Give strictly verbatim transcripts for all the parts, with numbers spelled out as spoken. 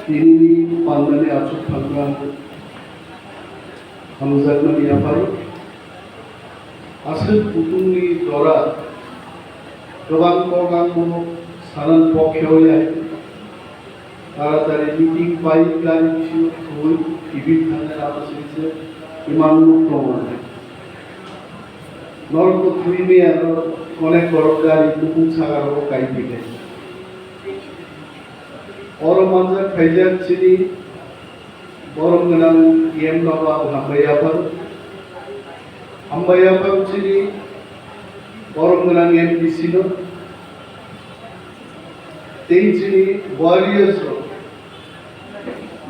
Tinini pandani achuk thangma hamjakmani yapharo aswk kuthumni jora kwbang kok ang bono sanan pokhe oi ai. Taratari meeting pai gari bisingo thwi tibin thangnai lama singse imang nuk tongo. Norok bo thwi maya no onek borok gari bukung saka rogo kai phi khe. Oro manjak khaijak chini borom gwnang E M no bo ang hambai yapharo. Hambai yapharo chini borom gwnang M D C no. Tei chini warriors rok,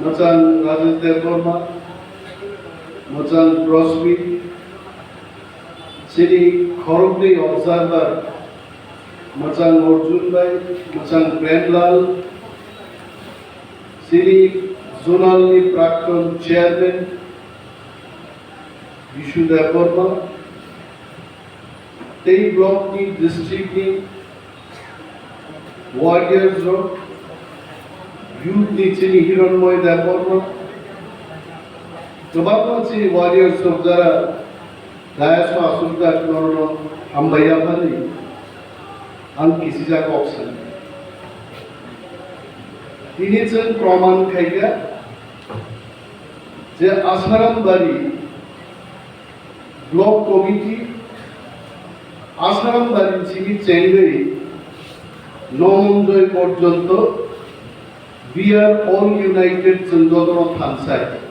mwchang Rajesh Debbarma, mwchang Rosmi, chini khoroknwi observer, mwchang Arjun bai, mwchang Premlal, chini zonal ni prakton chairman Bishu Debbarma, tei block ni, district ni warriors rok, youth ni chini Hiranmoy Debbarma, kwbangma chini warriors rok jara dayas o aswk jak norok hambai yaphani ang kisijak kok sani. Tini chwng proman khaikha je Asarambari Block Committee Asarambari simi chengwi Nomonjoi porjonto we are all united chwng jotono thansai.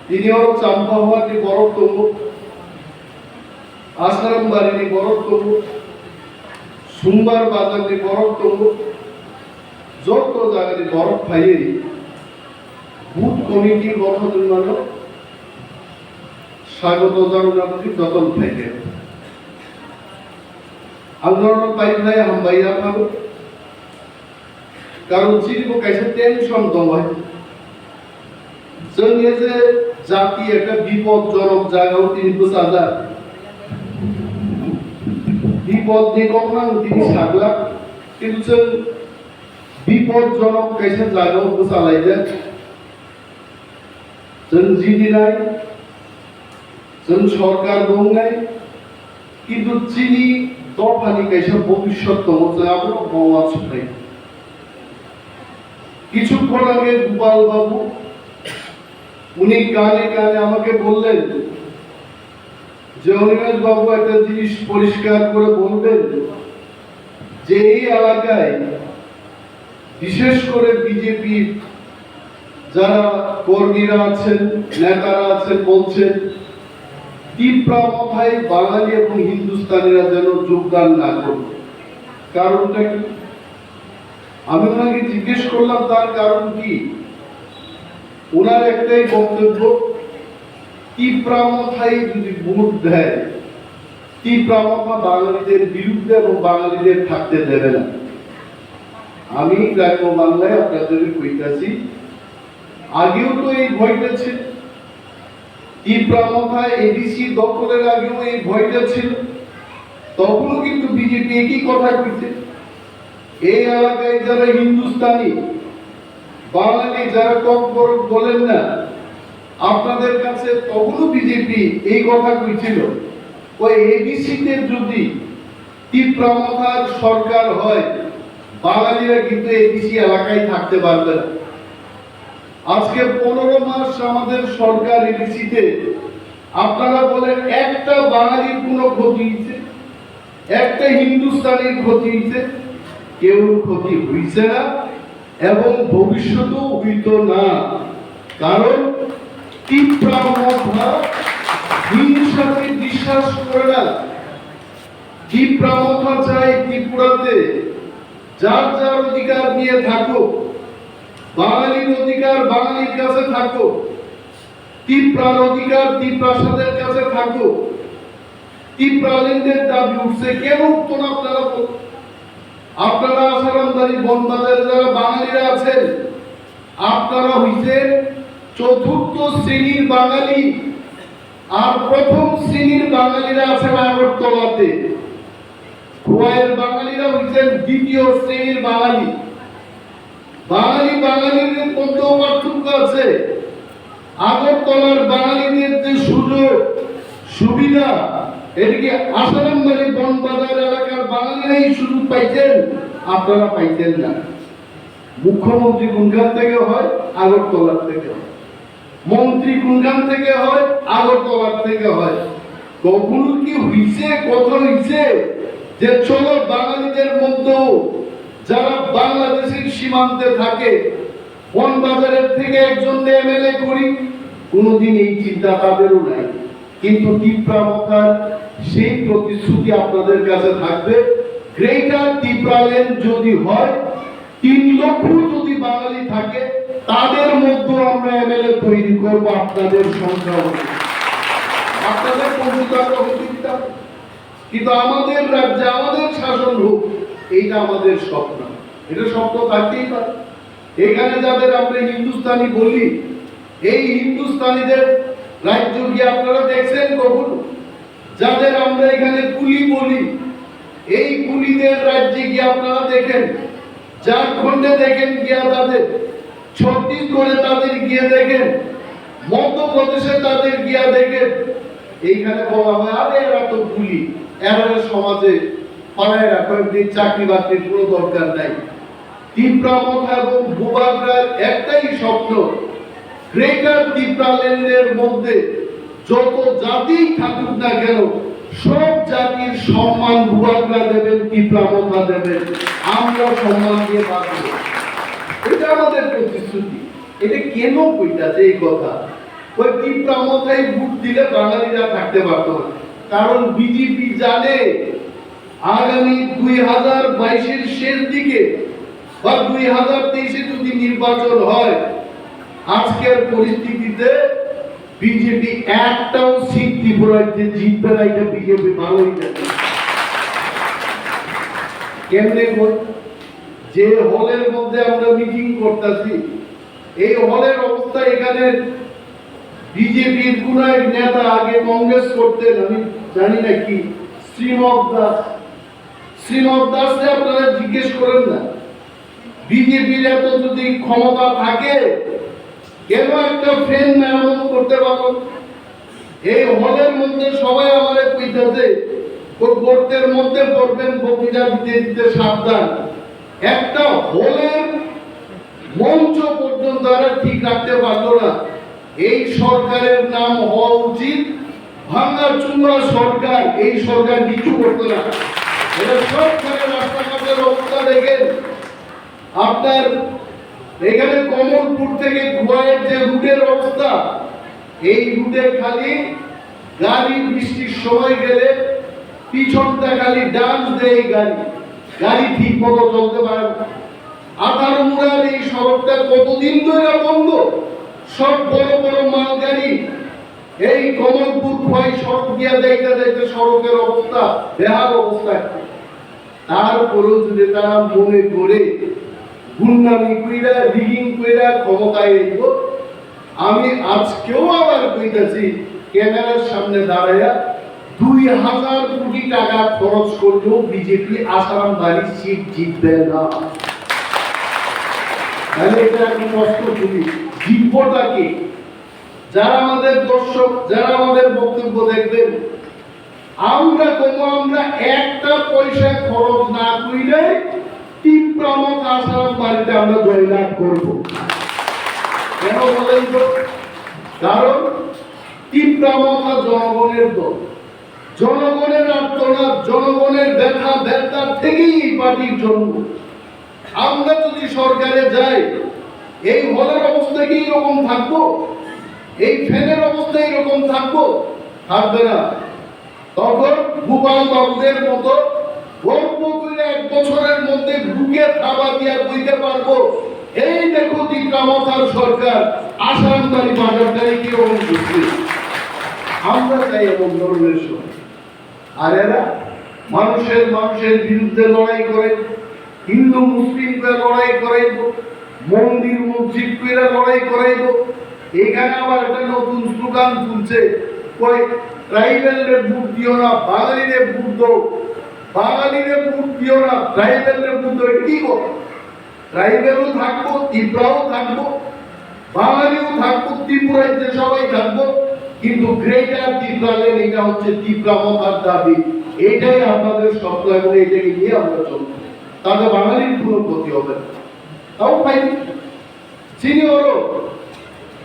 Tini oro Champahua ni borok tongo, Asarambari ni borok tongo, Sumbar Bazar ni borok tongo, joto jaga ni borok phaiwi Booth committee gotho wngmano sagoto jananani jotono phaikhe. Ang norokno paiphlai hambai yaphago. Karon chini bo kaisa tension tongo. Chwng ye je jati ekta bipodjonok jagao tini bwchajak. Bipodni kokno ang tini saglak. Kintu chwng bipodjonok kaisa jagao bwchalaijak. Chwng jidinai, chwng sorkar bo wngnai, kintu chini dophani kaisa bobishyot tongo, chwng abono ma uansuknai. কিছুক্ষণ আগে গোপাল বাবু, উনি কানে কানে আমাকে বললেন যে অনিমেষ বাবু একটা জিনিস পরিষ্কার করে বলবেন যে এই এলাকায় বিশেষ করে বিজেপির যারা কর্মীরা আছেন, নেতারা আছেন বলছেন, তিপ্রা মথায় বাঙালি এবং হিন্দুস্তানিরা যেন যোগদান না করবে। কারণটা কি? আমি ওনাকে জিজ্ঞেস করলাম, "তার কারণ কি?" ওনার একটাই বক্তব্য, তিপ্রা মথায় যদি ভোট দেয়, তিপ্রা মথা বাঙালিদের বিরুদ্ধে এবং বাঙালিদের থাকতে দেবে না। আমি গ্রাম্য বাংলায় আপনাদের কইতাছি, আগেও তো এই ভয়টা ছিল। তিপ্রা মথায় এডিসি দখলের আগেও এই ভয়টা ছিল, তখনও কিন্তু বিজেপি একই কথা কইছে। এই এলাকায় যারা হিন্দুস্তানি, বাঙালি যারা ককবরক বলেন না, আপনাদের কাছে তখনও বিজেপি এই কথা কইছিল, ওই এডিসিতে যদি তিপ্রা মথার সরকার হয়, বাঙালিরা কিন্তু এডিসি এলাকায় থাকতে পারবে না। আজকে পনেরো মাস আমাদের সরকার এডিসিতে, আপনারা বলেন একটা বাঙালির কোনো ক্ষতি হয়েছে? একটা হিন্দুস্তানির ক্ষতি হয়েছে? কেউ ক্ষতি হইছে না এবং ভবিষ্যতেও হইতো না। কারণ তিপ্রা মথা হিংসাকে বিশ্বাস করে না। তিপ্রা মথা চায় ত্রিপুরাতে যার যার অধিকার নিয়ে থাকুক, বাঙালির অধিকার বাঙালির কাছে থাকুক, তিপ্রার অধিকার তিপ্রাসাদের কাছে থাকুক। তিপ্রাল্যান্ডের দাবি উঠছে, কেন উঠতো না আপনারা বলুন? আপনারা আসারামবাড়ি বনবাজারে যারা বাঙালিরা আছেন, আপনারা হইছেন চতুর্থ শ্রেণীর বাঙালি, আর প্রথম শ্রেণীর বাঙালিরা আছেন আগরতলাতে। খোয়াইয়ের বাঙালিরা হইছেন দ্বিতীয় শ্রেণীর বাঙালি। বাঙালি বাঙালির মধ্যেও পার্থক্য আছে। আগরতলার বাঙালিদের যে সুযোগ সুবিধা, এটা কি আসারামবাড়ি বনবাজার এলাকার বাঙালিরা এই সুযোগ পাইছেন? আপনারা পাইছেন না। মুখ্যমন্ত্রী কোনখান থেকে হয়? আগরতলার থেকে হয়। মন্ত্রী কোনখান থেকে হয়? আগরতলার থেকে হয়। কখনো কি হইছে, কথা হইছে যে চলো বাঙালিদের মধ্যেও যারা বাংলাদেশের সীমান্তে থাকে, বনবাজারের থেকে একজনকে এমএলএ করি? কোনোদিন এই চিন্তা তাদেরও নাই। কিন্তু তিপ্রা মথার সেই প্রতিশ্রুতি আপনাদের কাছে থাকবে। গ্রেটার তিপ্রাল্যান্ড যদি হয়, তিন লক্ষ যদি বাঙালি থাকে, তাদের মধ্যে আমরা এমএলএ তৈরি করব আপনাদের সংখ্যা অনুযায়ী। আপনাদের পঞ্চাশ টাকা হতে দিতাম, কিন্তু আমাদের রাজ্যে আমাদের শাসন হোক, এইটা আমাদের স্বপ্ন। এটা স্বপ্ন থাকতেই পারে। এখানে যাদের আমরা হিন্দুস্তানি বলি, এই হিন্দুস্তানিদের রাজ্য কি আপনারা দেখছেন কখনো? যাদের আমরা এখানে কুলি বলি, এই কুলিদের রাজ্যে গিয়ে আপনারা দেখেন, ঝাড়খণ্ডে দেখেন গিয়া তাদের, ছত্তিশগড়ে তাদের গিয়ে দেখেন, মধ্যপ্রদেশে তাদের গিয়া দেখেন। এইখানে বলা হয়, "আরে এরা তো কুলি, এরা সমাজে পাড়ায় রাখো, এমনি চাকরি বাকরির কোনো দরকার নাই।" তিপ্রা মথা এবং বুবাগ্রার একটাই স্বপ্ন, গ্রেটার তিপ্রাল্যান্ডের মধ্যে যত জাতিই থাকুক না কেন, সব জাতির সম্মান বুবাগ্রা দেবেন, তিপ্রা মথা দেবেন, আমরা সম্মান দিয়ে বাঁচব। এটা আমাদের প্রতিশ্রুতি। এটা কেন কইতাছে এই কথা? ওই তিপ্রা মথায় ভোট দিলে বাঙালিরা থাকতে পারতো না, কারণ বিজেপি জানে আগামী দুই হাজার বাইশের শেষ দিকে বা দুই হাজার তেইশে যদি নির্বাচন হয়, আজকের পরিস্থিতিতে বিজেপি একটাও সিট ত্রিপুরাতে জিতবে না, এটা বিজেপি ভালোই জানে। কেমনে গো? যে হলের মধ্যে আমরা মিটিং করতেছি, এই হলের অবস্থা এখানে বিজেপির কোন এক নেতা আগে কংগ্রেস করতেন, আমি জানি না কি, শ্রীমত দাস, শ্রীমত দাসকে আপনারা জিজ্ঞেস করেন না। বিজেপির এত যদি ক্ষমতা থাকে, কেন একটা ফ্যান মেরামত করতে পারো? এই হলের মধ্যে সবাই আমারে কইতাছে, "ওই গর্তের মধ্যে পড়বেন, বক্তৃতা দিতে দিতে সাবধান।" একটা হলের মঞ্চ পর্যন্ত তারা ঠিক রাখতে পারলো না। এই সরকারের নাম হওয়া উচিত ভাঙা চুঙ্গা সরকার। এই সরকার কিচ্ছু করতো না। এটা সবখানে রাস্তাঘাটের অবস্থা দেখেন। আপনার এখানে কমলপুর থেকে খোয়াইয়ের যে রুটের অবস্থা, এই রুটে খালি গাড়ি বৃষ্টির সময় গেলে পিছনটা খালি ডান্স দেয় গাড়ি, গাড়ি ঠিক মতো চলতে পারে না। আঠারো মুড়ার এই সড়কটা কতদিন ধরে বন্ধ, সব বড় বড় মালগাড়ি এই কমলপুর খোয়াই সড়ক দিয়া যাইতে যাইতে সড়কের অবস্থা বেহাল অবস্থা। তারপরেও যদি তারা মনে করে গুন্ডামি কইরা, রিগিং কইরা ক্ষমতায় আইব, আমি আজকেও আবার কইতাছি, ক্যামেরার সামনে দাঁড়াইয়া দুই হাজার কোটি টাকা খরচ করলেও বিজেপি আসারাম বাড়ি সিট জিতবে না। তাহলে এটা এখন প্রশ্ন তুলি, জিতবোটা কে? যারা আমাদের দর্শক, যারা আমাদের বক্তব্য দেখবেন, আমরা কোনো, আমরা একটা পয়সা খরচ না কইলে তিপ্রা মথা আসারাম বাড়িতে আমরা জয়লাভ করব। কেন বলেন তো? কারণ তিপ্রা মথা জনগণের দল, জনগণের আর্তনাদ, জনগণের ব্যথা ব্যথার থেকেই এই পার্টির জন্ম। আমরা যদি সরকারে যাই, এই হলের অবস্থা কি এরকম থাকবো? এই ফ্যানের অবস্থা এরকম থাকবো? থাকবে না। তখন গোপাল বাবুদের মতো গর্ব করে এক বছরের মধ্যে বুকে থাবা দিয়া কইতে পারবো, "এই দেখো তিপ্রা মথার সরকার, আসারাম বাড়ি বাজারটারে কিরকম করছে।" আমরা চাই এমন ধরনের সরকার। আর এরা মানুষের, মানুষের বিরুদ্ধে লড়াই করে, হিন্দু মুসলিম করে লড়াই করাইব, মন্দির মসজিদ করে লড়াই করাইব। এখানে আবার একটা নতুন স্লোগান তুলছে, কয়, "ট্রাইবেল রে ভোট দিও না, বাঙালি রে ভোট দাও, বাঙালি রে ভোট দিও না, ট্রাইবেল রে ভোট দাও।" এটা কি কথা? Tribal-ও থাকবো, তিপ্রাও থাকবো, বাঙালিও থাকবো, ত্রিপুরাতে সবাই থাকবো, কিন্তু গ্রেটার তিপ্রাল্যান্ড এটা হচ্ছে তিপ্রা মথার দাবি, এটাই আপনাদের স্বপ্ন এবং এটাকে নিয়ে আমরা চলবো। তাতে বাঙালির কোনো ক্ষতি হবে না। তাও ভাই, চিনি হলো,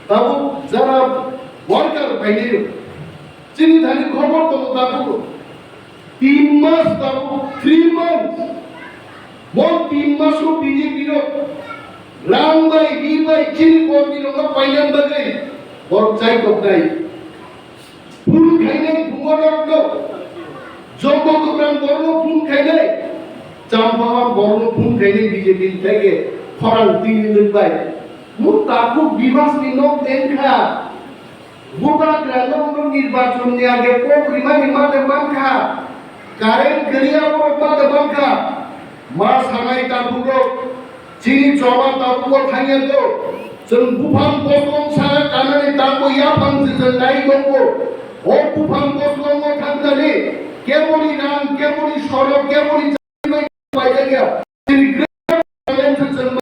তাও যারা ওয়ার্কার ভাই, চিনি ধানি খবর তো থাকবো। তিন মাস tabuk, three months. Mo tin maso B J P rok rang bai, ri bai, chini kormi rokno painani bagwi borok chai toknai. Phone khainai phungo norokno. Jomo Dubrang borokno phone khainai. Champaham borokno phone khainai B J P ni theke khorang twi wngwi bai. Mo tabuk bibas ni nok tengkha. Bubagra nokno nirbachon ni age kok rimani mate mankha, current kwrwi aborok mate mankha, ma sanai tabuk rok chini choba tabuk o thangya do, chwng buphang bosong saka kanani tabuk yaphang se chwng nai tongo, o buphang bosongo thangkani keboni rang, keboni sorok, keboni chai bai, bai jakya, chini great talent se chwng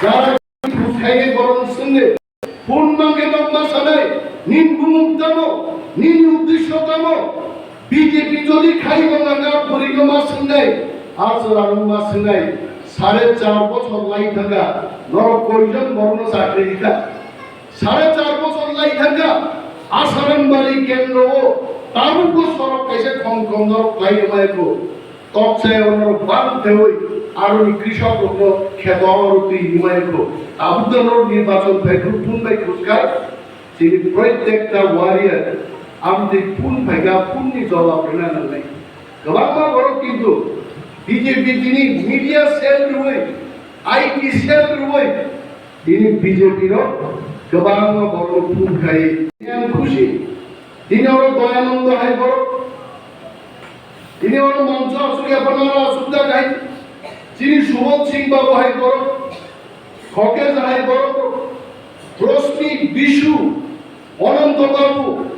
Jara buskhaini borok swngde, phone mangke nok ma sanai, nini bumung tamo, nini uddesho tamo, B J P jodi khai mangna na pori no ma swngnai, a chwla no ma swngnai, sare char bochor lai thangka, norok koijon borokno chakri rikha? Sare char bochor lai thangka, Asarambari kendro o tabukbo sorok kaisa khom khom norok khlai rwmai kho. Toksa ono bang thewi aroni krishok rokno kheto oro twi rimai kho. Tabuk da norok nirbachon phai phuru phun bai khuskai. Chini protekta warrior amtwi phun phaika phun ni jawab rwna nangnai. Kwbangma borok kintu B J P tini media cell rwui, I T cell rwui, tini B J P rok kwbangma borok phun khai. Yang khusi. Tini oro Doyananda hai borok. Tini oro moncho asuk ya panara asuk da kai. Chini Subodh Singh Babu hai borok. Khoke hai borok. Rosmi Bishu, Ananto Babu.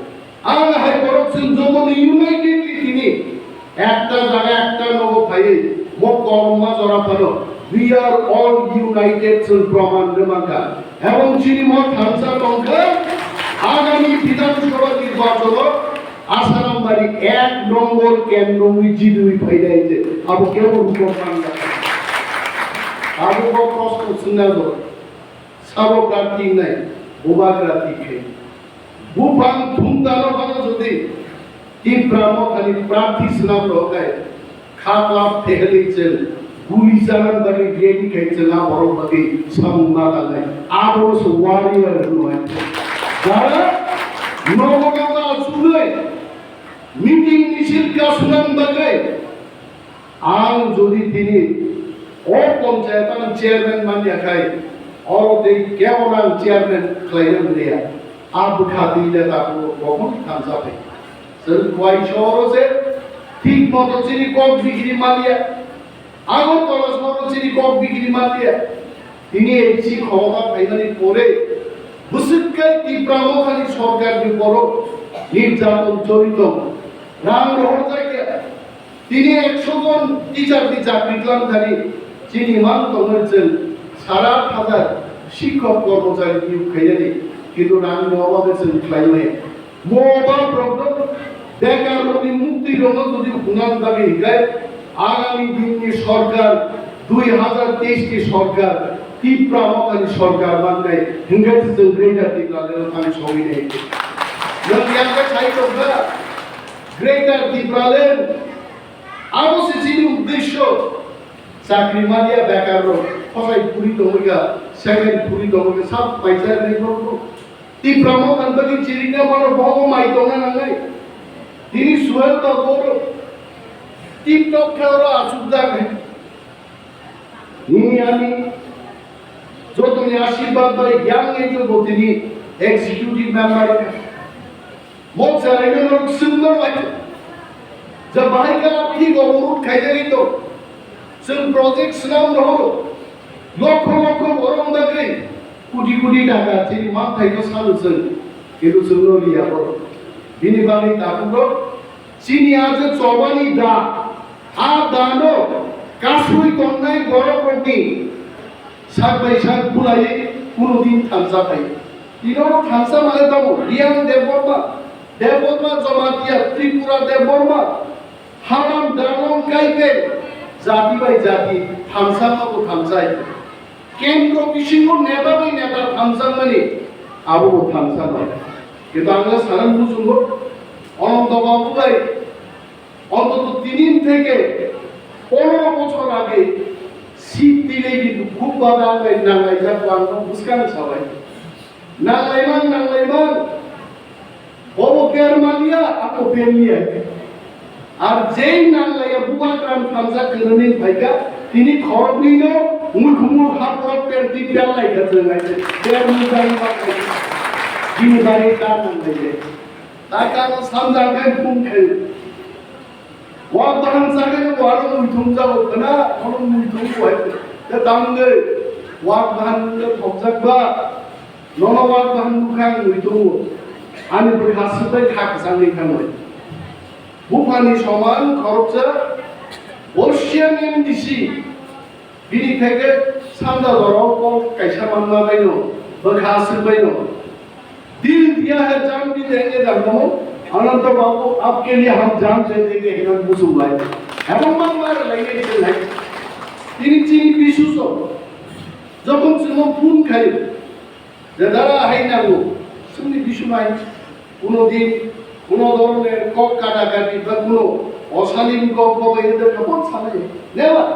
Ang hai borok chwng jomoni unitedly tini. Ekta jaga ekta nogo phaiwi mo kolma jora phano, we are all united chwng proman rwmangkha. Ebong chini mo thansa tongkha, agami Bidhan Sabha nirbachon o Asarambari ek nombor kendro wngwi jidwi phainai je abo kebo rukok manjakha. Abo bo proshno swngna jora. Sabo prarthi wngnai, bubagra tikhe. Buphang thumdano phano jodi Tipra Mothani prarthi swnam rw khe, kha klap phehelwi chwng guli chanan bagwi ready khai chwng a borok bagwi samung ma tangnai. Abono se warrior hwnwi. Jara nogo nogo achugwi meeting misil kasnam bagwi Ang jodi tini o ponchayat ang chairman manya khai, oro tei kebo ang chairman khlaina manya. A bwkha twi le tabuk bo kokhon thansa phai. Chwng Khowai sohoro se thik moto chini kok bikiri manya. Agartala sohoro chini kok bikiri manya. Tini A D C khomota phaimani pore bwswk khe Tipra Mothani sorkarni borok nirjaton choli tongo. Rang rohorjakya. Tini ekso jon teacher ni chakri tlang thani chini mang tongmani chwng sara aat hajar shikhok kormochari niyok khainani, kintu rang ni obhabe chwng khlai maya. Mo ba problem, bekar rokni mukti rokno jodi hunan bagwi hinkhe, agami dinni sorkar, dui hazar teis ni sorkar, Tipra Mothani sorkar mankai, hinkhe chwng Greater Tipraland thang sogwi nai. Nwng yakhe sai tongkha, Greater Tipraland, abo se chini uddesyo, chakri manya bekar rok, khosai puri tongwi kha, second puri tongwi kha, sab paisa rok. Tipra Motha ni bagwi chirikna mano bobo mai tongna nangnai. Tini Suhel ba boro TikTok khe oro achukjak hai. Nini ani jotoni ashirbad bai yang age bo tini executive member. Mo chwraino norok swngno bai. Ja bahai kha abini go urut khaijagwi tong. Chwng project swnam rohoro. Lokho lokho borok wngdagwi koti koti taka chini manthaino salo chwng. Kintu chwngno liya borok. Bini bagwi tabukno chini a je chobani da, a dano Twi tongnai borok rokni sak bai sak bulai kuno din thansa phai. Tino thansa mane tongo Riyan Debbarma, Debbarma Jamatia, Tripura Debbarma, Haram Dalong Kaipen, jati bai jati thansa ma bo thansai. Kendro bisingo neta bai neta thansa mani abo bo thansa bai. Kintu ang le sana muchungo, Ananto Babu bai অন্তত তিন থেকে পনেরো বছর আগে সিট দিলে কিন্তু খুব ভাবে আমরা এই নাঙ্গাই যা পারবো বুঝকান সবাই নাঙ্গাইমান নাঙ্গাইমান বড় বেরমালিয়া আপো বেরলিয়া আর যেই নাঙ্গাইয়া বুবাগ্রাম থামসা কৃণিন ভাইকা তিনি খরবনিনো মুখমুখ হাফ পেন্টি বেল্লাই গেছে বেরমুদাই বাকি তিনি বাড়ি তার নাঙ্গাইয়া তাই কারণ সামজাঙ্গাই ফোন খেয়ে Wak bahan jaga ni waro muitung jago khna, kono muitung bo hai. Te tamni wak bahan ni thokjak ba, nono wak bahan nukha ang muitung bo. Ani bwkha swbai kha kwchang ni thangbai. Buphani soman khoroksa Boshian M D C. Bini theke sanda jorao kok kaisa manma baino, bwkha aswk baino. Dil diya hai jaan bhi denge jaan mo, Ananta Babu, aapke liye hum jaan de denge, hinan muchung lai. Ebong bangma rwlainai se lai. Tini chini bisu so, jokhon chwngno phone khai, je dara hai nango, chwngni bisu nai, kuno din, kuno doroner kok kata kati ba kuno osalin kok bo bai de khabor sanai. Never.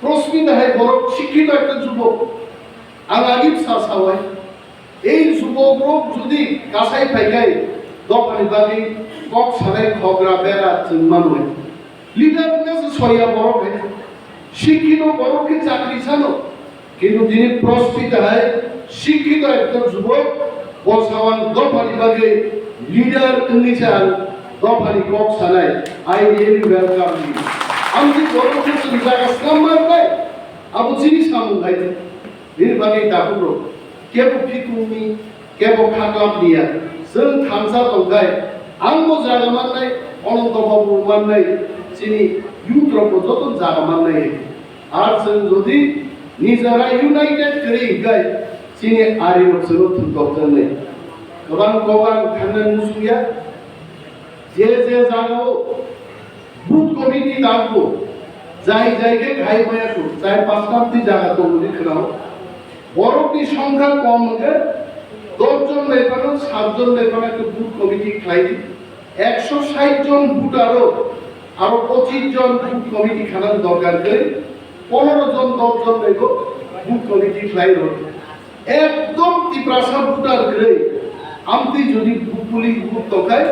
Prosmita hai borok sikhito ekta jubok. Ang agi bwsa sawai. Ei jubok rok jodi kasai phaikai dophani bagwi kok sanai khogra bera chwng manwi. Leader wngna se soya borok hai. Sikhito borok khe chakri sano. Kintu tini Prosmita hai sikhito ekta jubok. Bo sawan dophani bagwi leader wngwi se ang dophani kok sanai, I really welcome you. Ang si borok khe chwng jaga slam manbai, abo chini samung hai. Bini bagwi takhuk rok kebo phikungni, kebo khaklap niya. Chwng thansa tongkhai, ang bo jaga mannai, Ananto Babu mannai, chini youth rok bo joto jaga mannai. Ar chwng jodi nijera united kwrwi hinkhe chini arirok chwngno thwngtokjaknai. Kwbang kok ang thangnani muchungya, je je jagao booth committee tabgo jai jai khe khai maya kho, char pachta twi jaga tongo di khwnao. Borokni songkha kom hwnkhe dosh jon bai phano, sat jon bai phano khe booth committee khlai di. Ekso sait jon voter o aro pochis jon booth committee khanani dorkar kwrwi, ponero jon dosh jon bai bo booth committee khlai rw. Ekdom Tiprasa voter kwrwi amtwi jodi polling booth tongkhai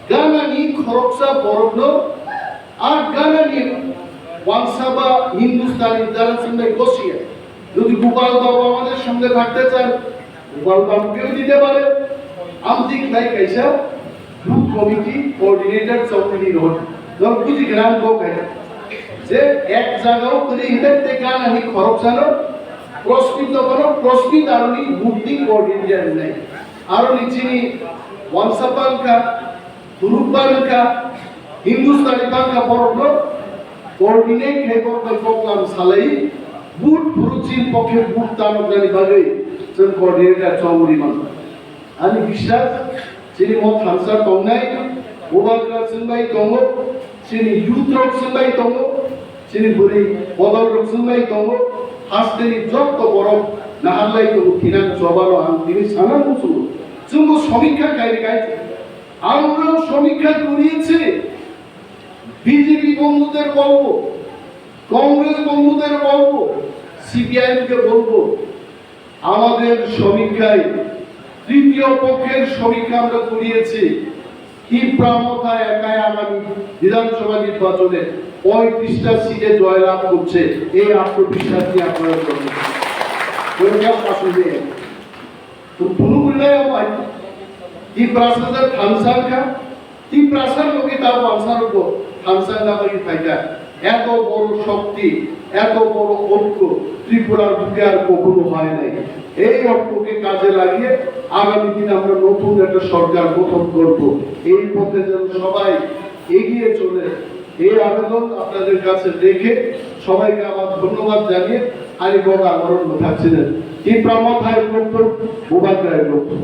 ganani khoroksa borokno a ganani wansa ba Hindustani jara chwngbai gosiya. যদি গোপাল বাবু আমাদের সঙ্গে থাকতে চান, গোপাল বাবুকেও দিতে পারে। Amtwi khlai kaisa booth committee coordinator chongmani rohor. Nang buji khna ang kok hai. Je ek jagao kwrwi hinkhe te ganani khoroksano Prosmita bono Prosmita aroni booth ni coordinator wngnai. Aroni chini wansa bangkha Turuk bangkha, Hindustani bangkha borokno coordinate khai borok bai koklam salai, booth phuru chini pokhe booth tanoknani bagwi chwng coordinator chongwi mano. Ani biswas, chini mo thansa tongnai, Bubagra chwngbai tongo, chini youth rok chwngbai tongo, chini bwrwi bodol rok chwngbai tongo, hasteni jotto borok naharlai tongo, thinang chobano ang tini sana muchungo. Chwngbo somikha kairi kai. Amrok সমীক্ষা করিয়েছে, বিজেপি বন্ধুদের বলবো, কংগ্রেস বন্ধুদের বলবো, সিপিআইএম কে বলবো, আমাদের সমীক্ষায় তৃতীয় পক্ষের সমীক্ষা আমরা করিয়েছি। তিপ্রা মথা একাই আগামী বিধানসভা নির্বাচনে পঁয়ত্রিশটা সিটে জয়লাভ করছে, এই আত্মবিশ্বাস নিয়ে আপনারা চলুন। কেউ কেউ আসুন যে Tubunu gulai amai, Tiprasa je thansa kha, Tiprasa logi ta wansa rokbo thansa na bai phaikha. এত বড় শক্তি, এত বড় ঐক্য ত্রিপুরার বুকে আর কখনো হয় নাই। এই ঐক্যকে কাজে লাগিয়ে আগামী দিনে আমরা নতুন একটা সরকার গঠন করব। এই পথে যেন সবাই এগিয়ে চলে, এই আবেদন আপনাদের কাছে রেখে সবাইকে আমার ধন্যবাদ জানিয়ে আমি কথা আমার মথাচ্ছি না। Tipra Motha Mukti, Bubagra Mukti.